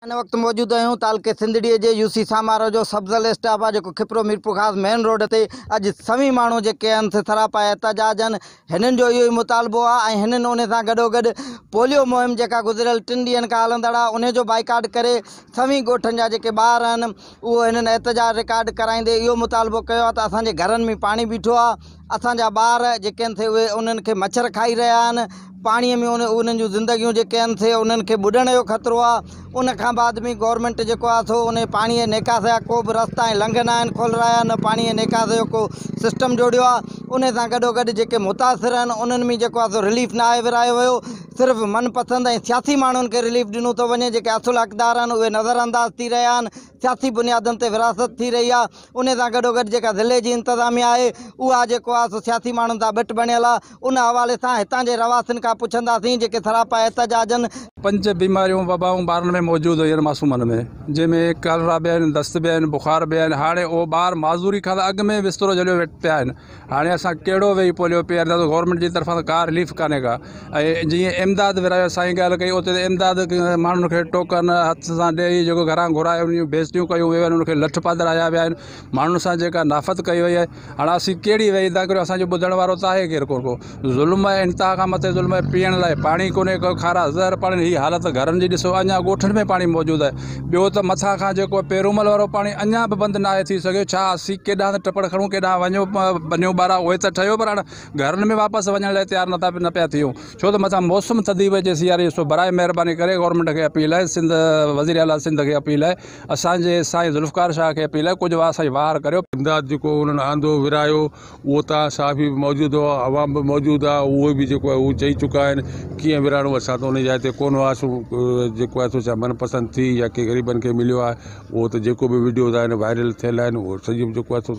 هن وقت موجود آهيون تعلقي سنڌڙيء جي يو سي سامارو جو سبزل اسٽاپ آهي جيڪو کپرو ميرپورخاص مين روڊ تي اڄ سوين ماڻهو جيڪي آهن سي سراپا احتجاج آهن هنن جو اهو ئي مطالبو آهي ۽ هنن ان سان گڏوگڏ پوليو مهم جيڪا گذريل ٽن ڏينهن کان هلندڙ آهي ان جو بائيڪاٽ ڪري سوين ڳوٺن جا جيڪي ٻار آهن اهو هنن احتجاج رڪارڊ ڪرائيندي اهو مطالبو ڪيو آهي ته اسان جي گهرن ۾ پاڻي بيٺو آهي اسان جا ٻار جيڪي آهن سي اهي انهن کي مڇر کائي رهيا آهن پاڻي ۾ ان انهن جون زندگيون جيڪي آهن سي انهن کي ٻڏڻ جو خطرو آهي ان کان بعد ۾ گورنمينٽ جيڪو آهي سو ان پاڻي جي نيڪاس جا ڪو به رستا ۽ لنگهه نه آهن کولرايا نه پاڻي جي نيڪاس جو ڪو سسٽم جوڙيو آهي ان سان گڏو گڏ جيڪي متاثر آهن انهن ۾ جيڪو آهي سو رليف نه آهي ورهايو ويو صرف من پسند ۽ سياسي ماڻهن کي رليف ڏنو ٿو وڃي جيڪي اصل حقدار آهن اهي نظر انداز ٿي رهيا آهن سياسي بنيادن تي ورهاست ٿي رهي آهي ان سان گڏوگڏ جيڪا ضلعي جي انتظاميا آهي اها جيڪو آهي سو سياسي ماڻهن سان ٻٽ بڻيل آهي ان حوالي سان هتان جي رهواسين کان پڇنداسين جيڪي سراپا احتجاجن پنج بيماريون وبائون ٻارن ۾ موجود هيون معصومن ۾ جنهن ۾ ڪالرا به آهن دست به آهن بخار به آهن هاڻي اهو ٻار معذوري کان ته اڳ ۾ بسترو جهليو ويٺ پيا آهن هاڻي اسان ڪهڙو ويهي پوليو پيارينداسون گورنمينٽ جي طرفان ته ڪا رليف ڪانهي ڪا ۽ جيئن امداد ورهايو سائين ڳالهه ڪئي اتي ته امداد ماڻهن کي ٽوڪن هٿ سان ڏيئي جيڪو گهران گهرائي ان جون بيعزتيون ڪيون ويون آهن ان کي لٺ پڌرايا ويا آهن ماڻهن سان جيڪا نافت ڪئي وئي آهي هاڻي اسين ڪهڙي ويهي ٿا ڪريون اسانجو ٻڌڻ وارو ته آهي ڪير ڪونه ڪو ظلم آهي انتها کان مٿي ظلم آهي پيئڻ لاء پاڻي ڪونهي ڪو کارا زهر پاڻي هي حالت گهرن جي ڏسو اڃا ڳوٺن ۾ پاڻي موجود آهي ٻيو ته مٿان کان جيڪو پيرومل وارو پاڻي اڃا به بند ناهي ٿي سگهيو ڇا اسين ڪيڏانهن ته ٽپڙ کڻون ڪيڏانهن وڃون ٻنيون ٻارا اهي ته ٺهيو پر هاڻ گهرن ۾ واپس وڃڻ لاء تيار نٿا نه پيا ٿيون ڇو ته مٿان موسم ٿڌي پئي اچي سياري جي سو برائي مهرباني ڪري گورنمينٽ کي اپيل آهي سنڌ وزير اعليٰ سنڌ کي اپيل آهي اسان جي سائين ذوالفقار شاهه کي اپيل آهي ڪجهه اسان جي واهر ڪريو. امداد جيڪو انهن آندو ورهايو اهو تان صحافي به موجود هئا عوام به موجود آهي اهي به جيڪو آهي اهو چئي چڪا آهن ڪيئن ورهاڻو اسان ته ان جاء تي ڪونه هئاسون جيڪو آهي سو ڇا من پسند ٿي يا ڪي غريبن کي مليو آهي اهو ته جيڪو به وڊيوز آهن وائرل ٿيل آهن اهو سڄو جيڪو آهي سو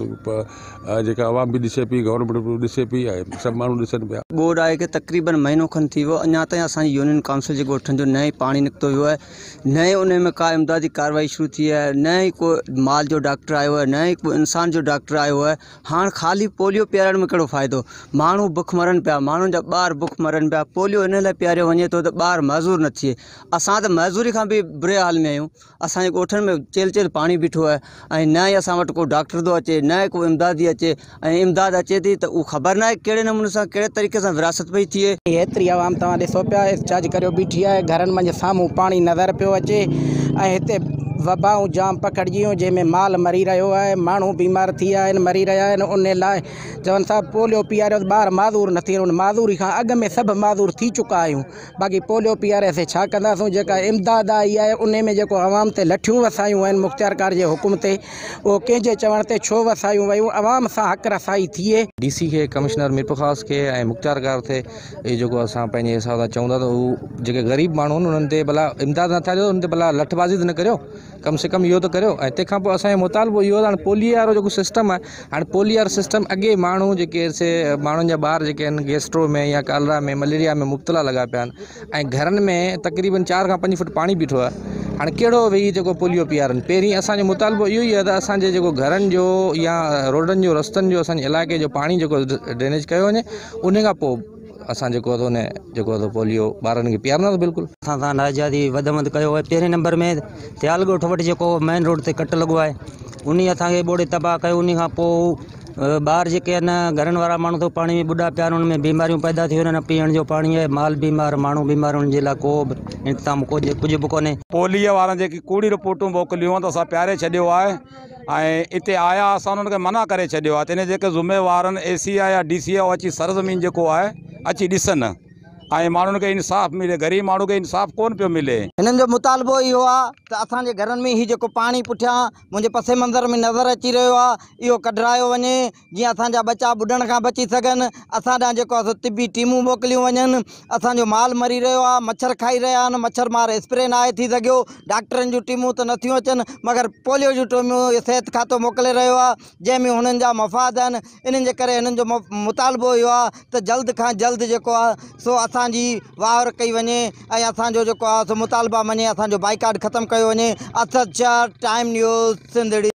جيڪا عوام به ڏسي پئي گورنمينٽ به ڏسي پئي ۽ سڀ ماڻهو ڏسن پيا. ٻوڏ آئي کي تقريبن مهينو کن ٿي ويو اڃا تائين اسان جي يونين ڪائونسل جي ڳوٺن جو نه ئي پاڻي نڪتو ويو آهي نه ئي انهي ۾ ڪا امدادي ڪارروائي شروع ٿي آهي نه ئي ڪو مال جو ڊاڪٽر آيو آهي نه ئي ڪو انسان جو ڊاڪٽر آيو آهي هاڻ خالي پوليو پيارڻ ۾ ڪهڙو فائدو ماڻهو بک مرن پيا ماڻهن جا ٻار بک مرن پيا پوليو ان لاء پياريو وڃي ٿو ته ٻار معذور نه ٿئي اسان ته معذوري کان به بري حال ۾ آهيون اسانجي ڳوٺن ۾ چيلهه چيلهه پاڻي بيٺو آهي ۽ نه ئي اسان وٽ ڪو ڊاڪٽر ٿو اچي نه ئي ڪو امدادي اچي ۽ امداد اچي ٿي ته اهو خبر ناهي ڪهڙي نموني سان ڪهڙي طريقي سان ورهاست پئي ٿئي. هيتري عوام توهان ڏسو پيا احتجاج ڪريو بيٺي آهي گهرن منجهه سامهون پاڻي نظر پيو اچي ۽ هتي وبائون جام پکڙجي ويون جنهن ۾ مال مري رهيو آهي ماڻهو بيمار ٿي ويا آهن مري رهيا آهن ان لاء چون ٿا پوليو پياريو ته ٻار معذور نه ٿين ان معذوري کان اڳ ۾ سڀ معذور ٿي چڪا آهيون باقي پوليو پياري اسين ڇا ڪنداسون جيڪا امداد آئي آهي ان ۾ جيڪو عوام تي لٺيون وسايون آهن مختيارڪار جي حڪم تي اهو ڪنهن جي چوڻ تي ڇو وسايون ويون عوام سان حق رسائي ٿئي. ڊي سي کي ڪمشنر ميرپورخاص کي ۽ مختيارڪار کي اهي جيڪو اسان پنهنجي حساب سان چئون ٿا ته هو جيڪي غريب ماڻهو آهن انهن تي ڀلا امداد نٿا ڏيو انهن تي ڀلا لٺ بازي ته نه ڪريو ڪم سي ڪم اهو ته ڪريو ۽ تنهن کان پوء اسانجو مطالبو اهو آهي هاڻي پوليو وارو جيڪو سسٽم آهي هاڻي پوليو وارو سسٽم اڳي ماڻهو جيڪي سي ماڻهن جا ٻار جيڪي آهن گيسٽرو ۾ يا ڪالرا ۾ مليريا ۾ مبتلا لڳا پيا آهن ۽ گهرن ۾ تقريبن چار کان پنج فٽ پاڻي بيٺو آهي هاڻي ڪهڙو ويهي جيڪو پوليو پيارن پهرين اسانجو مطالبو اهو ئي آهي ته اسانجي جيڪو گهرن جو يا روڊن جو رستن جو اسانجي علائقي جو پاڻي جيڪو ڊرينيج ڪيو وڃي ان کان پوء اسان جيڪو آهي ان جيڪو آهي پوليو ٻارن کي پيارنداسين بلڪل. اسان سان ناجائزي وڌ منڌ ڪيو آهي پهرين نمبر ۾ ديال ڳوٺ وٽ جيڪو مين روڊ تي ڪٽ لڳو آهي انهي اسان کي ٻوڙي تباهه ڪيو انهي کان پوء ٻار جيڪي آهن گهرن وارا ماڻهو ته پاڻي ۾ ٻڏا پيا آهن ان ۾ بيماريون پيدا ٿيون آهن پيئڻ جو پاڻي آهي مال بيمار ماڻهو بيمار انهن جي لاء ڪو به انتظام ڪجهه به ڪونهي. پوليو وارن جيڪي ڪوڙي رپورٽون موڪليون ته اسان پياري ڇڏيو آهي ۽ اتي آيا اسان انهن کي منع ڪري ڇڏيو آهي ته ان جيڪي ذميوار آهن اي سي آهي يا ڊي سي آهي اچي سرزمين جيڪو آهي اچي ڏسن ۽ ماڻهن کي انصاف ملي غريب ماڻهو کي انصاف ڪونه پيو ملي. هنن جو مطالبو اهو آهي ته اسان جي گهرن ۾ هي جيڪو پاڻي پٺيان منهنجي پس منظر ۾ نظر اچي رهيو آهي اهو ڪڍرايو وڃي جيئن اسان جا ٻچا ٻڏڻ کان بچي سگهن، اسان ڏانهن جيڪو آهي سو طبي ٽيمون موڪليون وڃن، اسان جو مال مري رهيو آهي، مڇر کائي رهيا آهن، مڇر مار اسپري ناهي ٿي سگهيو، ڊاڪٽرن جون ٽيمون ته نٿيون اچن، مگر پوليو جون ٽيمون صحت کاتو موڪلي رهيو آهي، جنهن ۾ هنن جا مفاد آهن، انهن جي ڪري هنن جو مطالبو اهو آهي ته جلد کان جلد جيڪو آهي سو اسان جي واهر ڪئي وڃي ۽ اسان جو جيڪو آهي سو مطالبا مڃي اسان جو بائيڪاٽ ختم ڪيو وڃي، اسد شاهه، ٽائيم نيوز، سنڌڙي.